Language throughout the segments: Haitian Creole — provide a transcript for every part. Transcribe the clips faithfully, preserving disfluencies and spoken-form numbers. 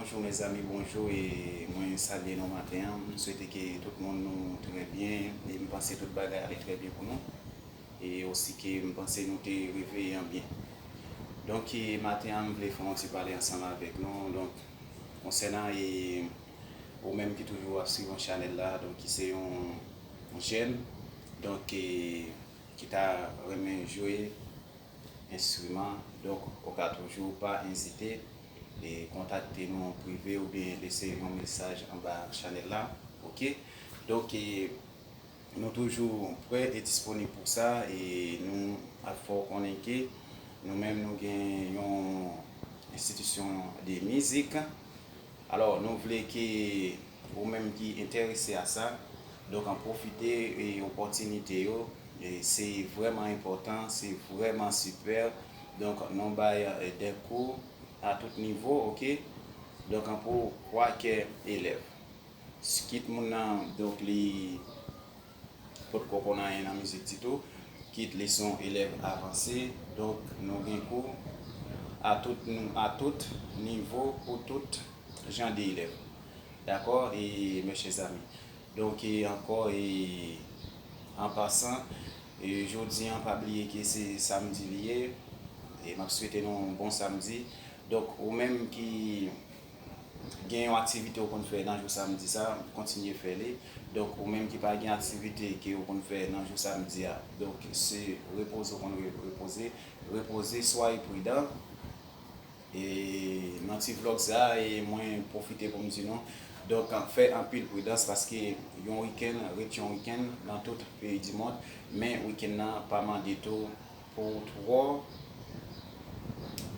Bonjou mezanmi, bonjou, e mwen salye nou maten an. M swete ke tout moun nou trè byen, e m panse tout bagay ale trè byen pou nou. E osi ke m panse nou te reveye an byen. Donk, e maten an, m vle fè yon ti pale ansanm avèk nou. Donk, konsènan, e, ou menm ki toujou ap swiv yon chanèl la, donk, ki se yon, yon jèn, donk, e, ki ta renmen jwe enstriman, donk, ou ka toujou pa ezite e kontakte nou an prive oubyen lese yon mesaj anba chanèl la, oke? Donk, e, nou toujou prè e disponib pou sa, e nou ap fè w konnen ke nou menm nou gen yon enstitisyon de mizik. Alò, nou vle ke ou menm ki enterese a sa, donk, an pwofite e opòtinite yo, e se vrèman enpòtan, se vrèman sipè. Donk, nou bay, e, de kou a tout nivo, oke? Donk, an pou kwakè elèv. Kit moun nan, donk, li potko konn anyen nan mizik ditou, kit li se yon elèv avanse, donk, nou gen kou a tout, a tout nivo pou tout jan de elèv. Dakò? E, mes chers amis. Donk, e ankò, e an pasan, e jodi an, pa bliye ke se samdi li ye, e m ap swete nou yon bon samdi. Donk, ou menm ki gen yon aktivite ou konn fè nan jou samdi sa, kontinye fè li. Donk, ou menm ki pa gen aktivite ke ou konn fè nan jou samdi a, donk, se repoze ou konn re-, repoze. Repoze, swaye pridan. E nan ti vlòg sa, e mwen pwofite pou m di nou, donk, fè anpil pridans, paske yon wikenn ret yon wikenn nan tout peyi di mond, men wikenn nan pa mande tou pou w twò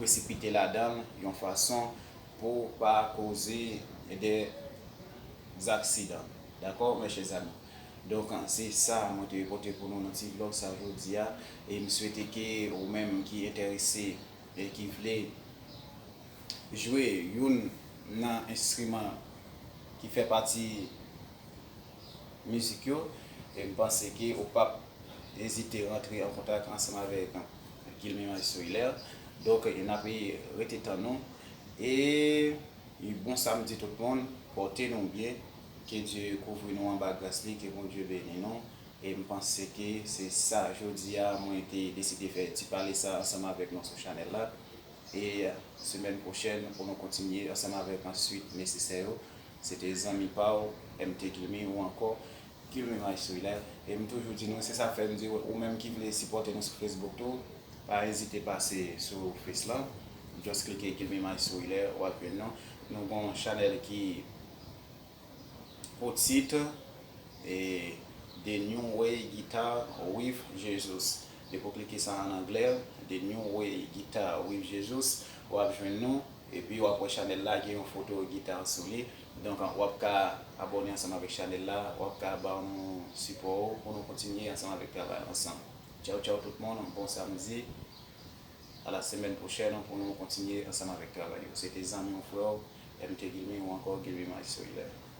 presipite ladan l yon fason pou w pa koze de zaksidan. Dakò, mes chers amis? Donk, se sa mwen te pote pou nou nan ti vlòg sa jodi a. E m swete ke ou menm ki enterese e ki vle jwe youn nan enstriman ki fè pati mizik yo, e m panse ke ou p ap ezite rantre an kontak ansanm avèk Guilmy Maestro Hilaire. Donk, n ap rete tann nou. E bon samdi tout moun, pòte nou byen, ke Dye kouvri nou anba gras li, ke Bondye beni nou. E m panse ke se sa, jodi a, mwen te deside fè ti pale sa ansanm avèk nou sou chanèl la. E semèn pwochèn, pou nou kontinye ansanm avèk answit nesesè yo. Se te zanmi pa w, M T Guilmy, ou ankò Guilmy Maestro Hilaire. E m toujou di nou, se sa fè m di ou menm ki vle sipòte nou sou Facebook tou, pa ezite pase sou Face lan. Just klike Guilmy Maestro Hilaire, w ap jwenn nou. Nou gen yon chanèl ki pou tit, e, The New Way Guitar with Jesus. Depi w klike sa an anglè, The New Way Guitar with Jesus, w ap jwenn nou. Epi w ap wè chanèl la gen yon foto gita sou li. Donk, w ap ka abòne ansanm avèk chanèl la, w ap ka ba nou sipò w pou nou kontinye ansanm avèk travay ansanm. Tchaw, tchaw tout moun, bon samdi. A la semèn pwochèn pou nou kontinye ansanm avèk travay yo. Se te zanmi w, frè w, M T Guilmy ou ankò Guilmy Maestro Hilaire.